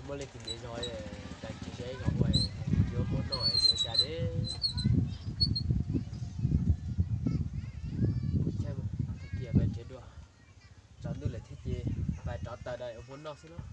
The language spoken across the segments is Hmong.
Muaj leej twg ntiav zog, cas tsis saib zog ua, yuav mov noj yuav cas ne. Cia pais tsev dua, tsaus ntuj lawm thiab ces pais rov taws da ua hmo noj xwb lauj.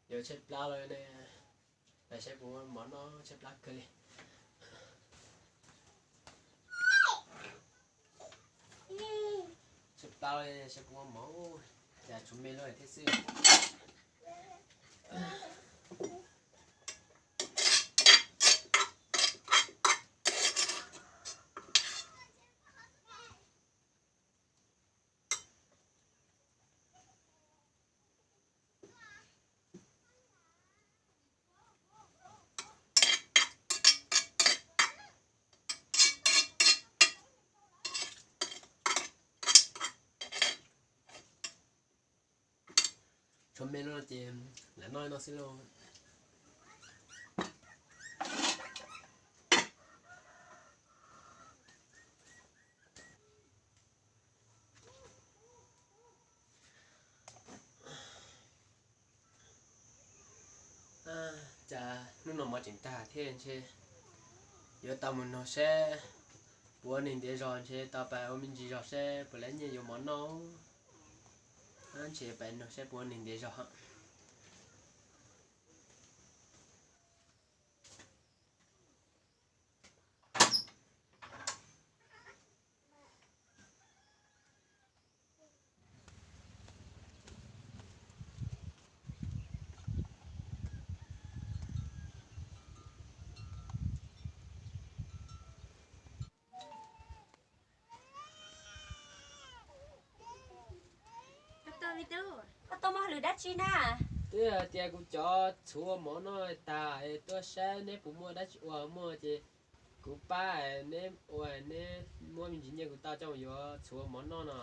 Yuav tshaib plab lawm ne, saib puas muaj mov noj, tshaib plab kawg li. Tshaib plab, saib puas muaj mov, cas tshuav me luaj thiab xwb. Tshuav me no ces lam noj no xwb lauj. Cas hnub no mov tseem tag thiab ntshe yuav tau mus nug seb puas ua neeg ntiav zog ntshe tau pais ua me ntsis zog seb puas lawv nyiaj yuav mov noj. Ntshe pais nug seb puas ua neeg ntiav zog. Koj tuaj muaj hauj lwm dab tsi na? Twb hais tias kuv cov txhuv ua mov noj tag es tuaj saib neb puas muaj dab tsi ua, muaj ces kuv pab neb ua, neb muab me ntsis nyiaj kuv tau coj mus yuav txhuv ua mov noj no.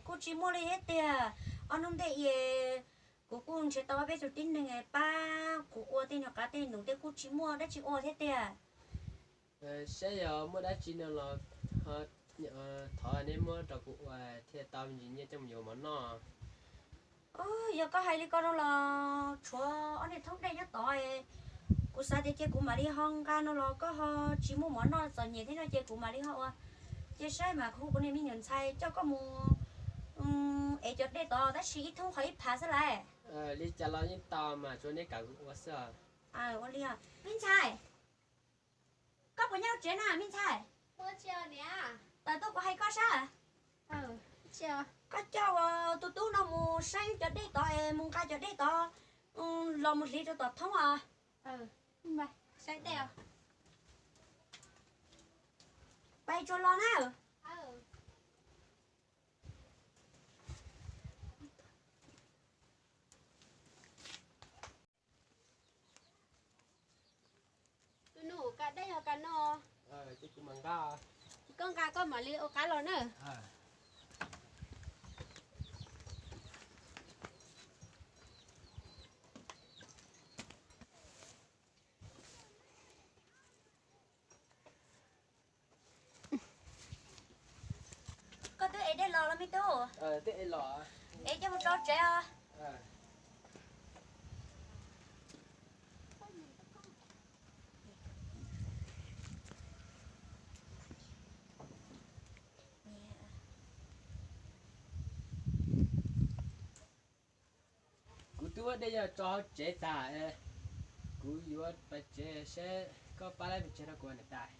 Kuj tsis muaj li thiab tiag. Ob hnub ntej es kuv kuj nrhiav tau ob peb tug tib neeg pab kuv ua tej nyuag qav tej num tej kuj tsis muaj dab tsi ua thiab tiag. Saib yog muaj dab tsi no los thov neb muab rau kuv ua thiaj tau me ntsis nyiaj coj mus yuav mov noj. Yog koj hais li ko no los tshuav ob niag thoob dej nyob tod, kuv xav tias cia kuv mam li ho nqa no los koj ho tsis muaj mov noj txom nyem thiab no ces kuv mam li ho ua. Cia saib mas kuv hu kuv niag me nyuam ntxhais coj koj mus ev cov dej tod tab sis ib thoob qhov ib phav xwb lauj. Li cas los yeej tau mas tsuav neb kam kuv ua xwb. Ua li, me ntxhais, koj puas nyob tsev na me ntxhais? Tawm tuaj kuv hais koj sab. Koj coj tus tub no mus saib cov dej tod es mus nqa cov dej tod los mus hliv rau tom thoob os. Pais tsuas los na. Tus nus, ka dej los ka no. Koj nqa koj mam li ua qab los na. Koj twb ev dej los los me tub? Ev coj mus rau tsev os. Kuv twb muab dej yog tso hauv tsev tas, kuv yuav pais tsev seb koj pab laib pes tsawg rau kuv niam tais.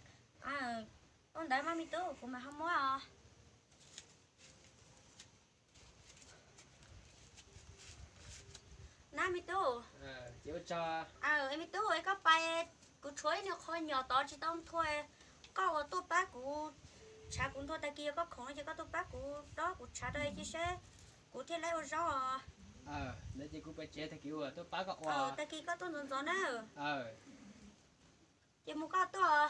Ua ntawd mas me tub, kuv mam ho muab os. Me tub, me tub, koj pais, kuv tshuav ib nyuag qho nyom tod tsis tau nthua, koj ua tuaj pab kuv tshav kuv nthua, tag kis yog koj khoom ces koj tuaj pab kuv dob kuv tshav rau cia seb kuv thiaj li ua zaub. Ntawd ces kuv pais tsev, tag kis kuv tuaj pab koj ua. Tag kis koj tuaj ntxov ntxov na. Ces mus koj tuaj.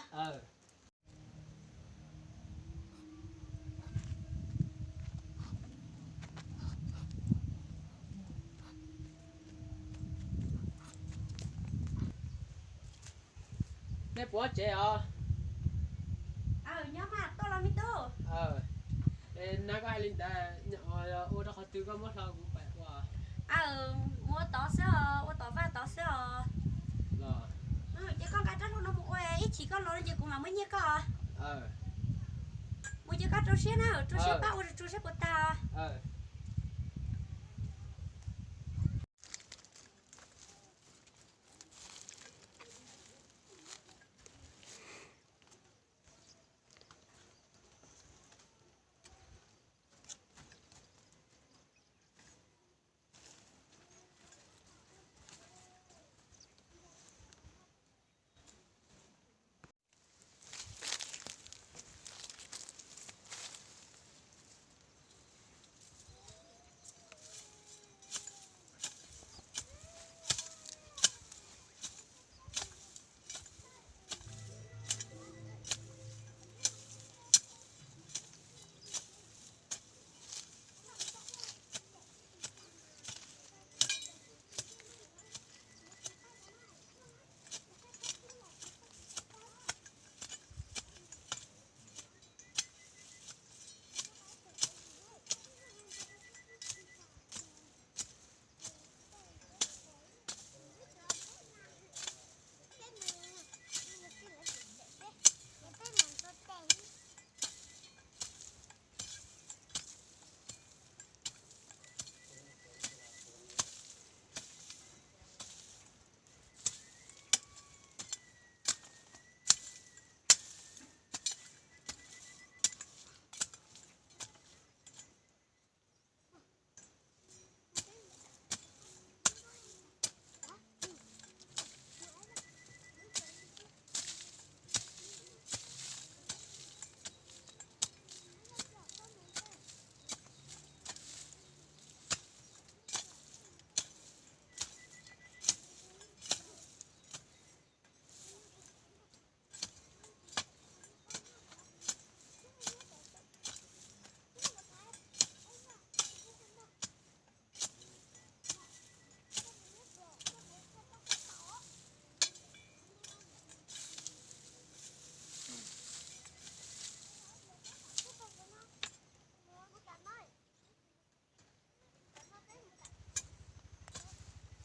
Nej puas tsev os? Nyob mas, tuaj los me tub. Nab, koj hais li ntawd ua rau qhov twg, koj muab hlo kuv pais ua. Mus ua tod xwb os, ua tom vaj tod xwb os. Ces koj nqa rab hlau no mus ua, ib chim koj los no ces kuv mam muab nyiaj koj. Mus ces koj rau siab na, rau siab pab ua tsuas seb puas tag.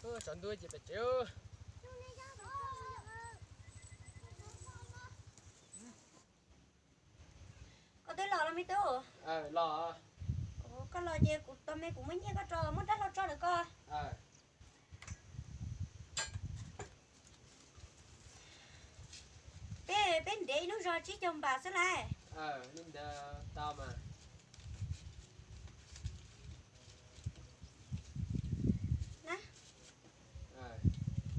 Tsaus ntuj ces pem tsev. Koj twb los los me tub? Los. Koj los ces kuv tos me kuv muab nyiaj koj tso, muab rab hlau tso ntawm koj. Peb, peb ntev ib lub zog tsib caug npam xwb lauj. Li ntawd tau mas.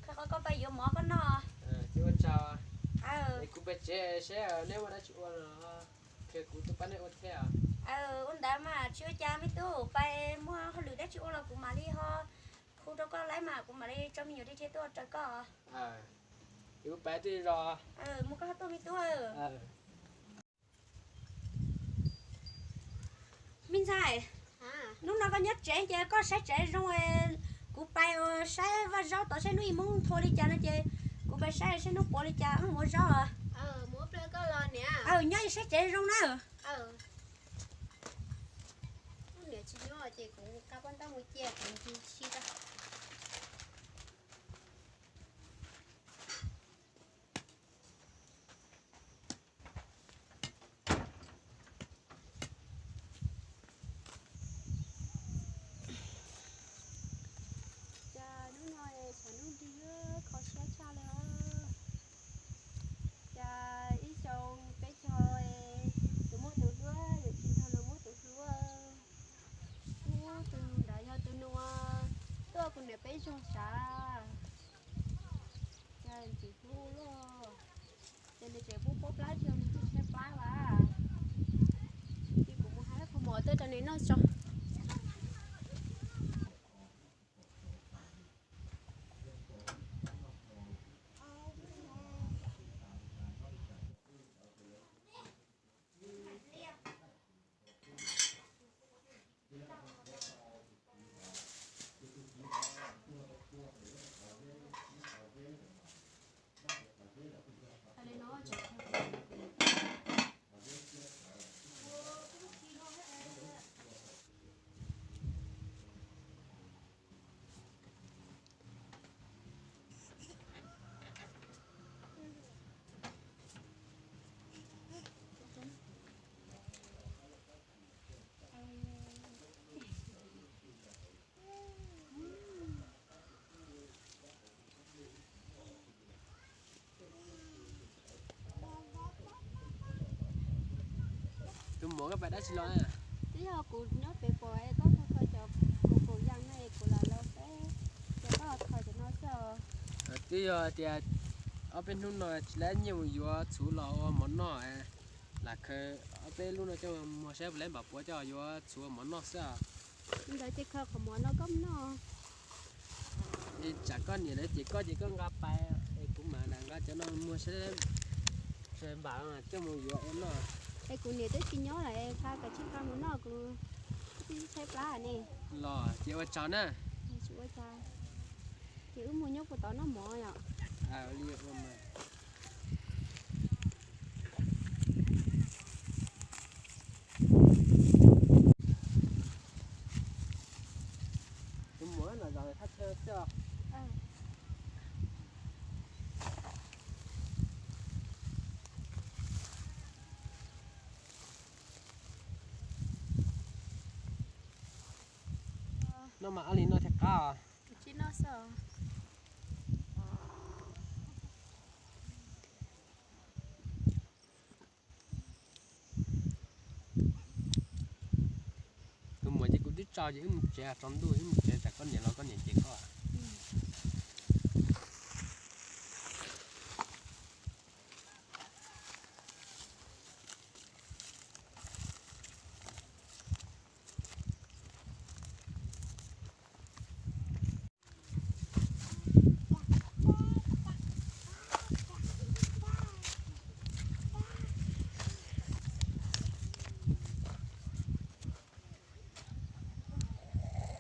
Qhov koj pais yuav mov koj noj. Ua tsaug. Kuv pais tsev seb neb muaj dab tsi ua los qhia kuv tuaj pab neb ua thiab. Ua ntawd mas tsis ua cas me tub, pais muaj hauj lwm dab tsi ua los kuv mam li ho hu rau koj lawm mas kuv mam li tso me nyuam rhe rhe tuaj raws koj. Kuv pais twb zos. Mus koj ho tuaj me tub. Me ntxhais, hnub no koj nyob tsev ces koj saib tsev zoo, kuv pais saib vaj zaub tod seb hnub ib hnub nthua li cas no ces kuv pais saib seb hnub puav li cas wb mus ua zaub. Nyob saib tsev zoo na. Cas hnub no tshav ntuj nrig kho siab tshaj li os. Cas ib xyoo peb caug, tus muaj tus hlub yuav tsis nrog luag muaj tus hlub. Ub, tus nus nrad yog tus nus Zoo sav, cas ntxim hlub luaj, ces nws tseem pub pub plab rau nws thiaj tshaib plab las. Ces kuv mus hais kho mov tej rau nws noj tso. Tus muam, koj pais dab tsi los na? Twb yog kuv nyob pem pom es koj kho kho cov kaus yaas no es kuv lam los saib, ces koj kho cov no xwb os. Twb yog tias ob peb hnub no tsis lab nyiaj mus yuav txhuv los ua mov noj, lam khaws ob peb lub no coj muag saib puas lab npam puav coj yuav txhuv ua mov noj xwb os. Li ntawd ces khaws qhov mov no koj mus noj. Tsam koj niam lawv cem koj ces koj nqa pais es kuv mam lam nqa cov no muag saib, npam coj mus yuav ua noj. Es kuv niam twb tsis nyob lawm, nqa kav tsij nqa mus noj, kuv twb tshaib plab ne. Los ces ua tsaug na. Tsis ua cas, ces wb mus nyob puag tod noj mov yom. Tus muam, no zaum thaj chaw xwb os. Noj mas, ab li noj thiaj qab os. Tus muam, ces kuv twb tsaug ces wb mus tsev, tsaus ntuj wb mus tsev, tsam koj niam los koj niam cem koj.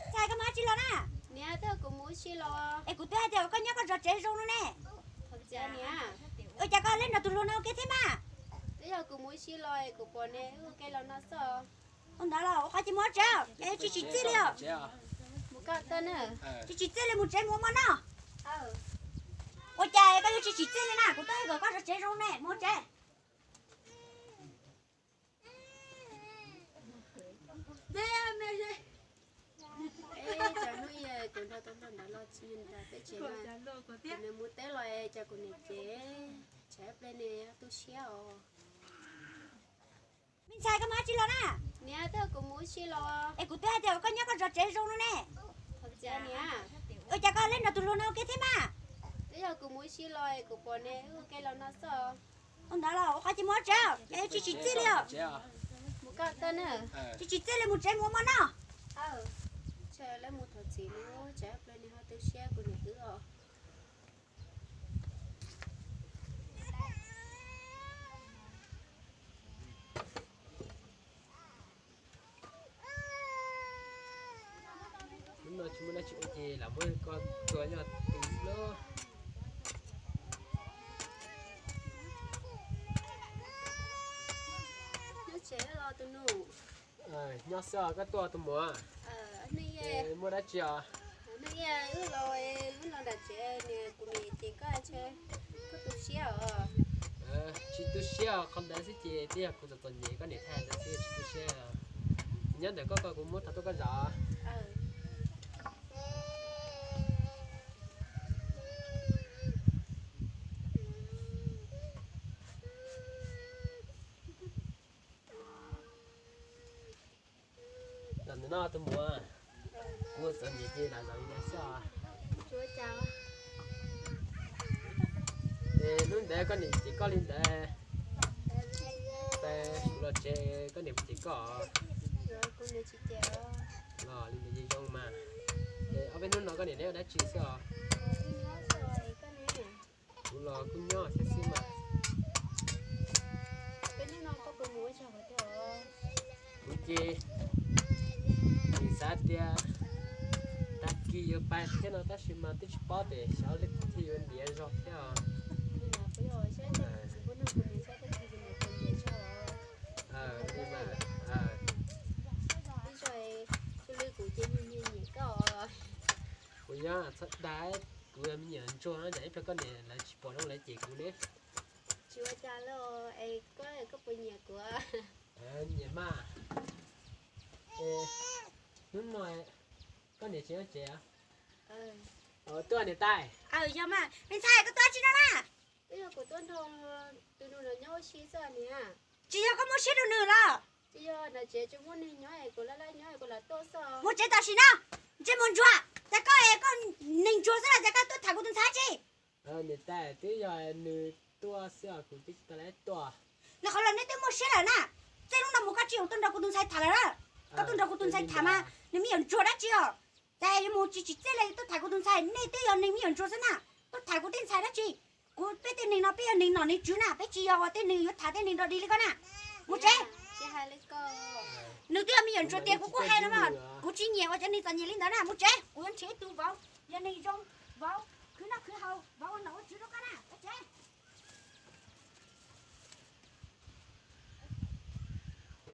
Ntxhais, koj mus dab tsi los na? Niam, twb yog kuv mus ua si los. Es kuv twb hais tias koj nyob koj zov tsev zoo no ne. Ua cas koj hle nrog tus hluas no ua ke thiab mas? Twb yog kuv mus ua si los es kuv pom nws ua ke los no xwb. Ua ntawd los ua qhov ces mus ua tsev, cas yuav tsis tsim txiaj li os? Mus koj tawm na. Tsis tsim txiaj li, mus tsev mus ua mov noj. Ua cas koj yuav tsis tsim txiaj li na? Kuv twb hais kom koj zov tsev zoo ne, mus ua tsev. Hnub ib kuv nrog tau nrog ntawd los txog peb tsev na, kuv nws mus teb los es cas kuv niam cem, tsam ib pliag nws tu siab os. Me ntxhais, koj mus dab tsi los na? Niam, twb yog kuv mus ua si los. Es kuv twb hais tias koj nyob koj zov tsev zoo no ne. Ua cas koj hle nrog tus hluas no ua ke thiab mas? Twb yog kuv mus ua si los es kuv pom nws ua ke los no xwb. Ua ntawd los ua qhov ces mus ua tsev, cas yuav tsis tsim txiaj li os? Mus koj tawm na. Tsis tsim txiaj li, mus tsev mus ua mov noj. Tsam ib pliag nws ho tu siab kuv niam wb os. Hnub no tsis muaj dab tsi ua ces lam muab koj tua nyob twg xwb lauj. Nyob tsev los tus nus. Nyob xwb os, koj tuaj tus muam. Muaj dab tsi os? Hnub ib wb los, wb los nram tsev nws, kuv niam cem koj, koj tu siab os. Tsis tu siab os, qhov ntawd xwb ces twb yog kuv txom txom nyem, koj niam thaij ntawd xwb, tsis tu siab. Nyob ntawm koj, koj kuv muab rau tuaj koj zov. Los ntawm no tus muam, kuv txom nyem ces lam zov li no xwb os. Hnub ntawd koj niam cem koj li ntawd, los tsev koj niam puas cem koj? Los li ntawd zoo mas. Ob peb hnub no koj niam neb ua dab tsi xwb os? Kuv los kuj nyob thiab xwb mas. Kuv ces kuv xav tias tag kis yuav pais thiab no tab sis mas twb tsis paub tias xyov leej twg thiaj yuav ntiav zog thiab os. Kuv yog txhob dag, kuv yog me nyuam ntsuag no, ib pliag koj niam lawv tsis pom zoo lawv cem kuv ne. Tsis ua cas, koj puas nyiam kuv? Nyiam mas. Hnub no koj niam tsis nyob tsev? Tuaj niam tais. Yog mas, me ntxhais koj tuaj dab tsi no na? Twb yog kuv tuaj nrog tus nus no nyob ua si xwb niam. Tsis yog koj muab siab rau nws los? Tsis yog, nram tsev tsis muaj neeg nyob es kuv laj laj nyob es kuv lam tuaj xwb. Mus tsev tam sim no, ntsej muag ntsuag, cas koj es koj neeg ntsuag xwb los cas koj tuaj tham kuv tus ntxhais dab tsi? Niam tais, twb yog nws tuaj xwb os, kuv twb tsis tau lab tuaj. Nws qhov los nej twb muaj siab lawm na. Txij hnub no mus koj tsis txhob tuaj nrog kuv tus ntxhais tham lawm na. Koj tuaj nrog kuv tus ntxhais tham mas nws me nyuam ntsuag dab tsi os. Cas yuav mus tsis tsim txiaj li tuaj tham kuv tus ntxhais, nej twb yog neeg me nyuam ntsuag xwb na. Tuaj tham kuv tej ntxhais dab tsi? Kuv peb tej neeg no peb yog neeg nom neeg tswv na, peb tsis yog ua tej neeg yuav tham tej neeg dog dig li koj na. Mus tsev. Nws twb yog me nyuam ntsuag tiag kuv kuj hais no mas, kuv tsis nyiam ua cov neeg txom nyem li ntawd na. Mus tsev, kuv yuav nrhiav ib tug vauv, yog neeg zoo, vauv khwv noj khwv haus, vauv ua nom ua tswv rau koj na.